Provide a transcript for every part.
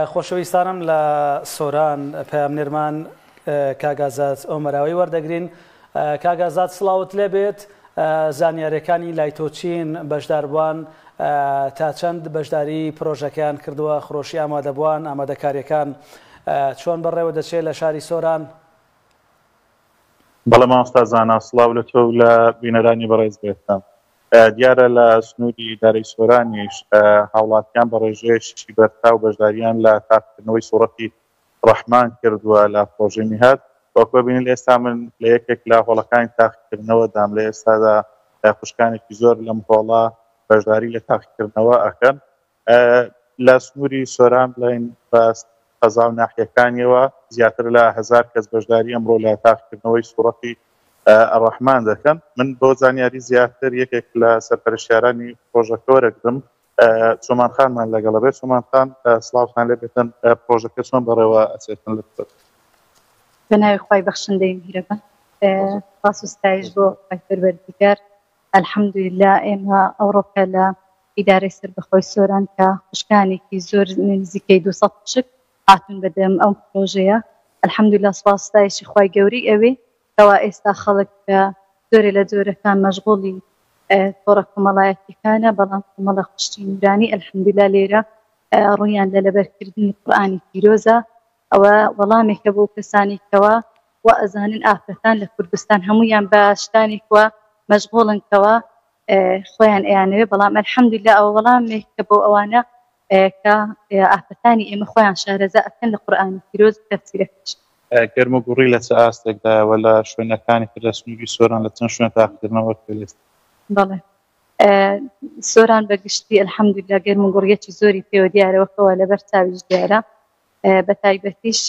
خۆشەویستانم لە سۆران پەیامنێرمان کاک ئازاد ئۆمەراوی وەردەگرین. کاک ئازاد سڵاوت لێبێت، زانیاریەکانی لای تۆ چین، بەشداربووان تا چەند بەشداری پرۆژەکەیان کردووە، خرۆشی ئامادەبووان، ئامادەکاریەکان چۆن بەڕێوە دەچێت لە شاری سۆران؟ بەڵێ مامۆستا زانا، سڵاو لە تۆ و لە بینەرانی بەڕێز بێتم. دیارە لە سنووری ئیدارەی سۆرانیش هاوڵاتیان بە ڕێژەیەکی بەرچاو بەشداریان لە تاقیکردنەوەی سوڕەتی ڕەحمان کردووە لە پڕۆژەی میهاد. وەک ببینن لە ئێستا من لە یەکێک لە هۆڵەکانی تاقیکردنەوەدام، لە ئێستادا خوشکانێکی زۆر لەم هۆڵە بەشداری لە تاقیکردنەوە ئەکەن. لە سنووری سۆران بڵێین بە قەزا و ناحیەکانیەوە زیاتر لە هەزار کەس بەشداری ئەمڕۆ لە تاقیکردنەوەی سوڕەتی الرحمن دەکەن. من بۆ زانیاری زیاتر یەکێک لە سەرپەرشتیارانی پڕۆژەکە وەرەگرم، چۆمان خانمان لەگەڵە بێت. چۆمان خان سڵاوتان لێ بێتن، پڕۆژەکە چۆن بەڕێوە ئەچێتن لە تۆ؟ بە ناوی خوای بەخشندەی میهرەبان. سپاس و ستایش بۆ خوای پەروەردگار. الحمدللە ئێمە ئەوڕۆکە لە ئیدارەی سەربەخۆی سۆران کە خوشکانێکی زۆر نزیکەی 200 خوشک هاتوون بە دەم ئەو پرۆژەیە الحمدللە سوپاس ستایشی خوای گەورەی ئەوێ کەوا ئێستا خەڵک بە جۆرێ لە جۆرەکان مەشغوڵی تۆڕە کۆمەڵایەتیەکانە بەڵام کۆمەڵە خوشکی نورانی الحمدللە لێرە ڕوویان لە لەبەرکردنی قورئانی پیرۆزە ئەوە وەڵامێکە بۆ کەسانی کەوا وا ئەزانن ئافرەتان لە کوردستان هەموویان بە شتانێکوە مەشغوڵن کەوا خۆیان ئەیانەوێ بەڵام الحمدللە ئەوە وەڵامێکە بۆ ئەوانە کە ئافرەتانی ئێمە خۆیان شارەزا ئەکەن لە قورئانی پیرۆز و تەفسیرەکەش. گەرموگوڕی لە چ ئاستێکدایە وە لە شوێنەکانی تر لە سنووری سۆران لە چەند شوێن تاقیکردنەوە کرێت؟ بەڵێ سۆران بە گشتی الحمدللە گەرموگوڕیەکی زۆری پێوە دیارە وەکەوە لەبەر چاویش دیارە بە تایبەتیش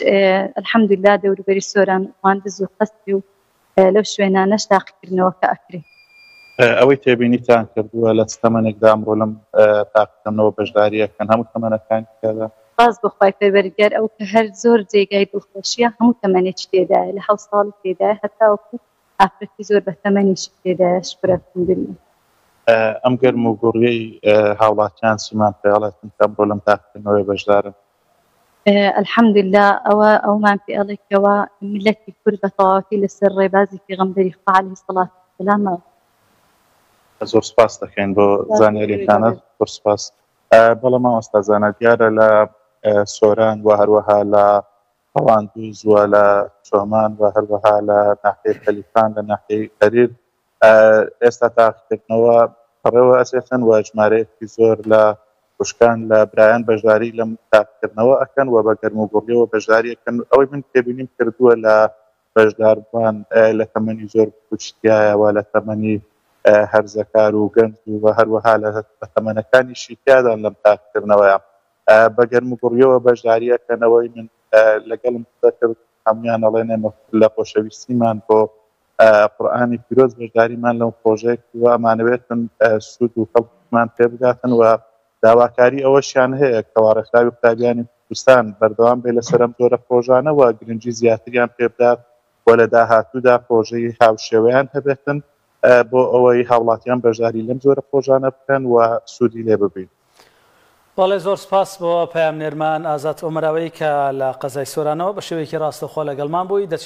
الحمدللە دەوروبەری سۆران ڕواندز و قەسری و لەو شوێنانەش تاقیکردنەوەکە ئەکرێ. ئەوەی تێبینیتان کردووە لە چ تەمەنێکدا ئەمڕۆ لەم تاقیکردنەوە بەشداری ئەکەن هەموو تەمەنەکانی تیادا؟ سپاس بۆ خوای پەروەردگار ئەو کە هەر زۆر جێگای دڵخۆشیە هەموو تەمەنێکی تێدایە لە حەوت ساڵی تێدایە هەتاوەکو ئافرەتی زۆر بە تەمەنیشی تێدایە شکر الحمدللە. ئەم گەرم و گوڕیەی هاوڵاتیان چیمان پێ ئەڵێتن کە ئەمڕۆ لەم تاقیکردنەوەیە بەشدارن؟ الحمدللە ئەوە ئەوەمان پێ ئەڵێ کەوا میللەتی کورد بە تەواوەتی لەسەر ڕێبازی پێغەمبەری خوا علیە الصلوە والسلام ماوە. زۆر سوپاست دەکەین بۆ زانیاریەکانت. زۆر سوپاس. بەڵێ مامۆستا زانا دیارە لە سۆران و هەروەها لە ڕەواندوز و لە چۆمان و هەروەها لە ناحیەی خەلیفان لە ناحیەی هەریر ئێستا تاقیکردنەوە بەڕێوە ئەچێتن و ژمارەیەکی زۆر لە خوشکان لە برایان بەشداری لەم تاقیکردنەوە ئەکەن و بە گەرم و گوڕیەوە بەشداری ئەکەن. ئەوەی من تێبینیم کردووە لە بەشداربووان لە تەمەنی زۆر بچووکتیایە و لە تەمەنی هەرزەکار و گەنج و هەروەها لە تەمەنەکانیشی تیادان لەم تاقیکردنەوەیە بە گەرم و گوڕیەوە بەشداری ئەکەن. ئەوەی من لەگەڵم قسە کرد هەموویان ئەڵێن ئێمە لە خۆشەویستیمان بۆ قورئانی پیرۆز بەشداریمان لەم پڕۆژەیە کردووە، ئەمانەوێتن سوود و کەڵکمان پێ بگاتن و داواکاری ئەوەشیان هەیە کەوا ڕێکخراوی قوتابیانی کوردستان بەردەوام بێت لەسەر ئەم جۆرە پڕۆژانە و گرنگی زیاتریان پێ بدات و لە داهاتوودا پڕۆژەی هاوشێوەیان هەبێتن بۆ ئەوەی هاوڵاتیان بەشداری لەم جۆرە پڕۆژانە بکەن و سوودی لێ ببین. بەڵێ زۆر سپاس بۆ پەیامنێرمان ئازاد ئۆمەراوەیی کە لە قەزای سۆرانەوە بە شێوەیەکی ڕاستەوخۆ لەگەڵمان بووی. دەچینە.